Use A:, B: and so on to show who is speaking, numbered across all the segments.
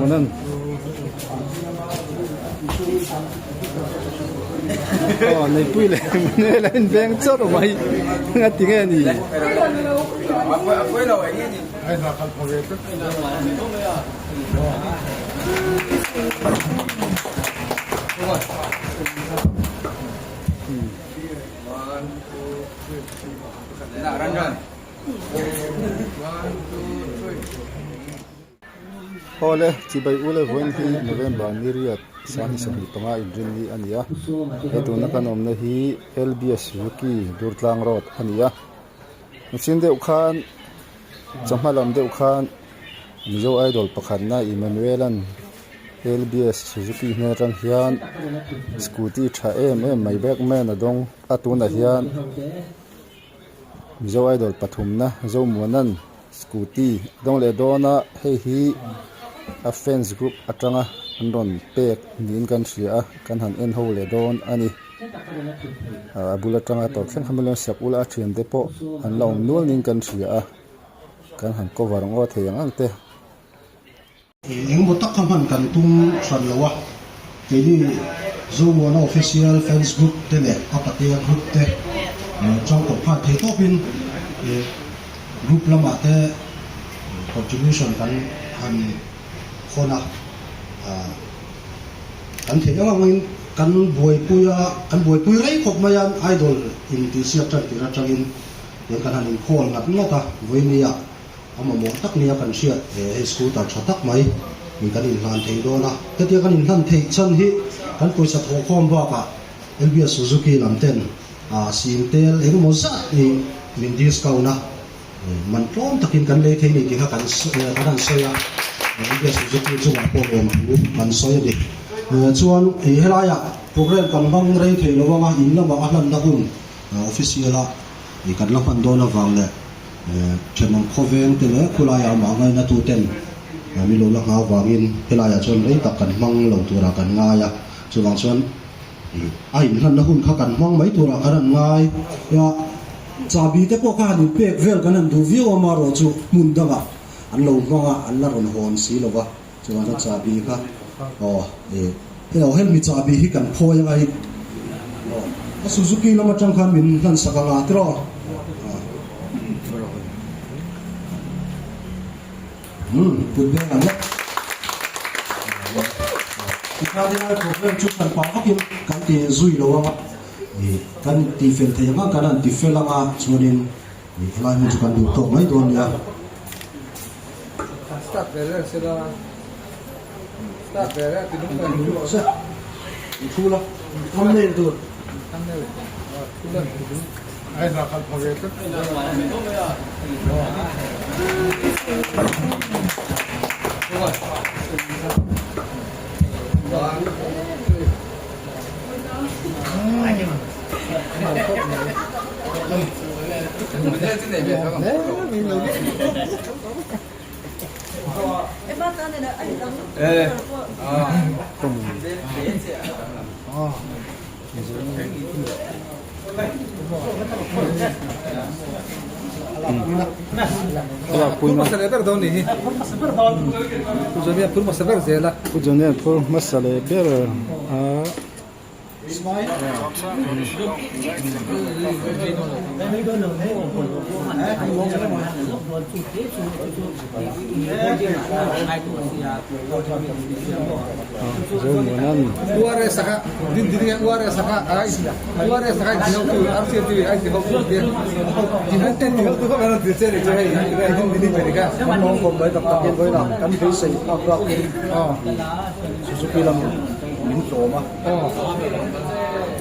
A: Zomuanan. Aw Neihpui leh Manuel a inbeng chawrh mai nga ti nge ni. Awle, chibai ule vawiin hi November ni riat sangni 25 inrinni a ni a, he tuna kan awmna hi LBS Suzuki Durtlang Road a ni a, mihring deuh khan chawhma lam deuh khan Mizo Idol pakhatna Emmanuel-a'n LBS Suzuki hnen atang hian scooty tha em em mai Bagman a dawng a tunah hian Mizo Idol pathumna Zomuana'n Scooty a dawng leh dawn a, hei hi a fans group atanga an rawn pek niin kan hria a, kan han en ho leh dawn a ni. A bul atanga tawp thleng kha milo sak ula a thiante pawh an la awm nual niin kan hria a, kan han cover ngaw thei ang ang te.
B: Engemaw tak kha hman kan tum hran lo a, keini Zomuana Official Fans Group te leh a Patea Group te changkawp khan thei tawpin group lamah te contribution kan han hawn a, kan theih ang angin kan buaipui a, kan buaipui rei khawp mai a, idol intihsiak tan tir atangin kan han inkhawl ngat ngat a, vawinia. A mamawh tak nia kan hriat he hei scooter tha tak mai in kan inhlan thei dawn a, hetia kan inhlan theih chhan hi kan pawisa thawhkhawm bakah LBS Suzuki lam ten ah sim tel engemaw zat hi min discount a, man tlawm takin kan lei thei ni tih kha kan kan han sawi a, LBS Suzuki chungah pawh lawmthu kan sawi a ni. Chuan helaiah program kan hmang rei thei lo anga in lamah a hlanna hun official a kan la hman dawn avang leh Thenawm khawveng te leh khulaiah amah ngaina tu ten min lo la nghah avangin helaiah chuan rei tak kan hmang lo turah kan ngai a, chuvang chuan a inhlanna hun kha kan hmang mai turah kan han ngai a, chahbi te pawh kha han inpek vel kan han duh viau a, amaherawh chu hmun dangah an lo hmang a, an la rawn hawn si lo va, chuvang chuan chahbi kha aw hei aw helmi chahbi hi kan phawi anga hei aw a Suzuki lam atang khan min hlansak anga tiraw. Umm kut beng ang e. Tikhan helai program chu kan pah vakin kan ti zui lo anga kan ti fel thei anga kan han ti fel anga chuanin helai hmun chu kan duh tawk mai dawn nia.
C: Start ve reng sela start ve reng ti lung kan
B: ti lung se thu la thumbnail tur
C: thumbnail thu la ti lung ai na khal phave tlat
A: Pu Johny-a phur hmasa leh ber a.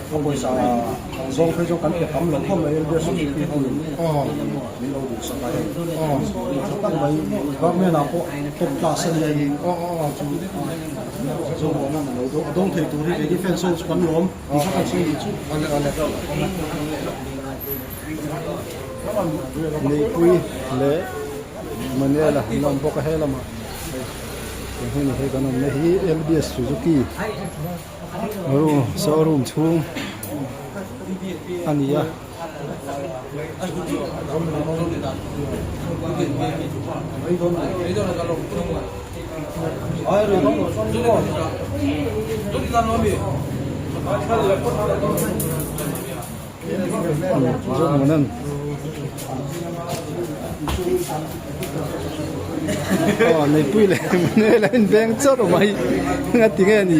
B: A pawisa ang zawng phei chu kan pe tam lo khawp mai LBS Suzuki ho in min lo duhsak a hei tha tak mai government ah pawh top class a nia hi chu Zomuana a lo a dawng thei tur hi kei defence ho chu kan lawm tih kha kan sawi nih chu.
A: Neihpui leh Manuel-a an awm bawk a he lamah hei hmun hi kan awmna hi LBS Suzuki. Room showroom chhung a ni a. Zomuanan aw neipui leh hmel a inbeng chawrh mai engati nge ni.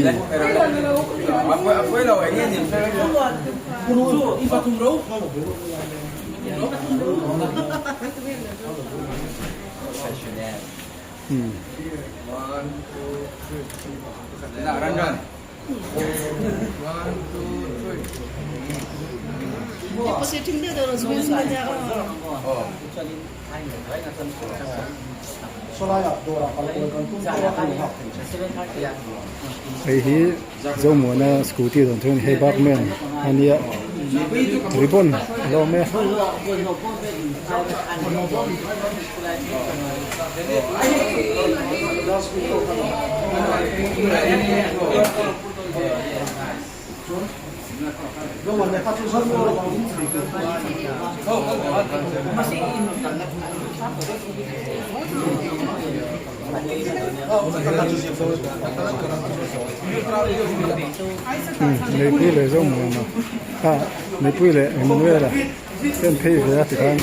A: Hei hi Zomuana scooty dawn chu a ni hei Barkman a nia ribbon a lo awm e. Neipui leh Zomuana ah Neipui leh Emmanuela ten phei ve a tikhan.